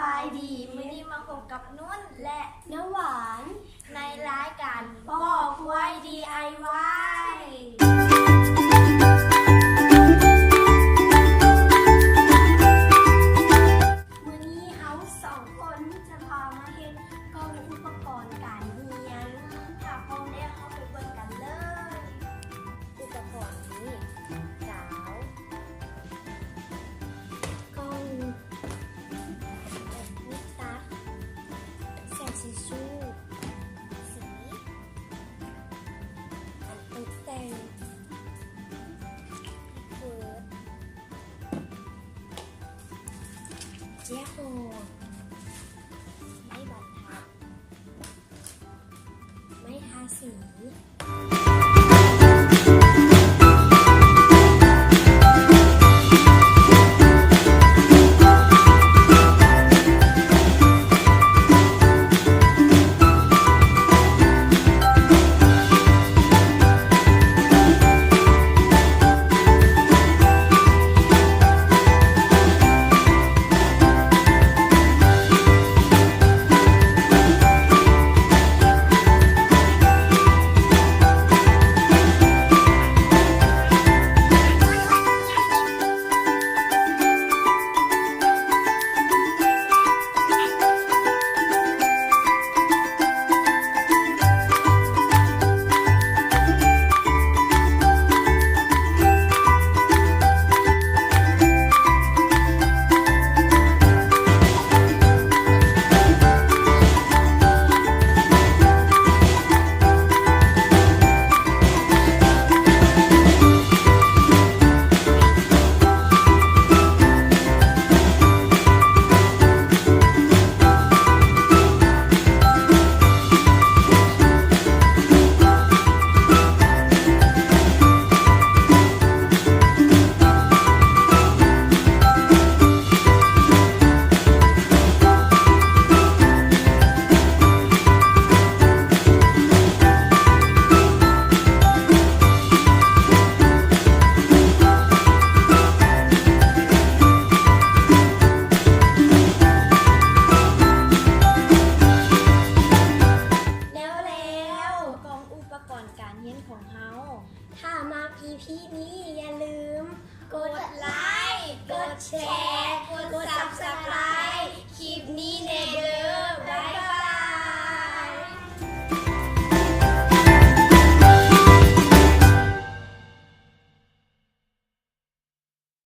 ບາຍດີ ມື້ນີ້ມາພົບກັບນຸ້ນ ແລະ ນ້ຳຫວານ ໃນລາຍການ ພໍ່ຄວາຍ ດີໄອວາຍ. ມື້ນີ້ເຮົາສອງຄົນຈະພາມາເຮັດກ່ອງອຸປະກອນການຮຽນ. ຖ້າພ້ອມແລ້ວ ເຮົາໄປເບິ່ງກັນເລີຍ. ອຸປະກອນມີ ກາວ ກ່ອງ ມີດຕັດ ສຽງຊີຊູ່ ສີ ອັນຕົກແຕ່ງ ເວີດ ເຈ້ຍໂຮ ໄມ້ບັນທັດ ໄມ້ທາສີ. ແລ້ວແລ້ວ ກ່ອງອຸປະກອນການຮຽນຂອງເຮົາ. ຖ້າມັກອີພີນີ້ ຢ່າລືມກົດໄລ, ກົດແຊ, ກົດຊັບສະໄຄຣບ໌ ຄລິບນີ້ແດ່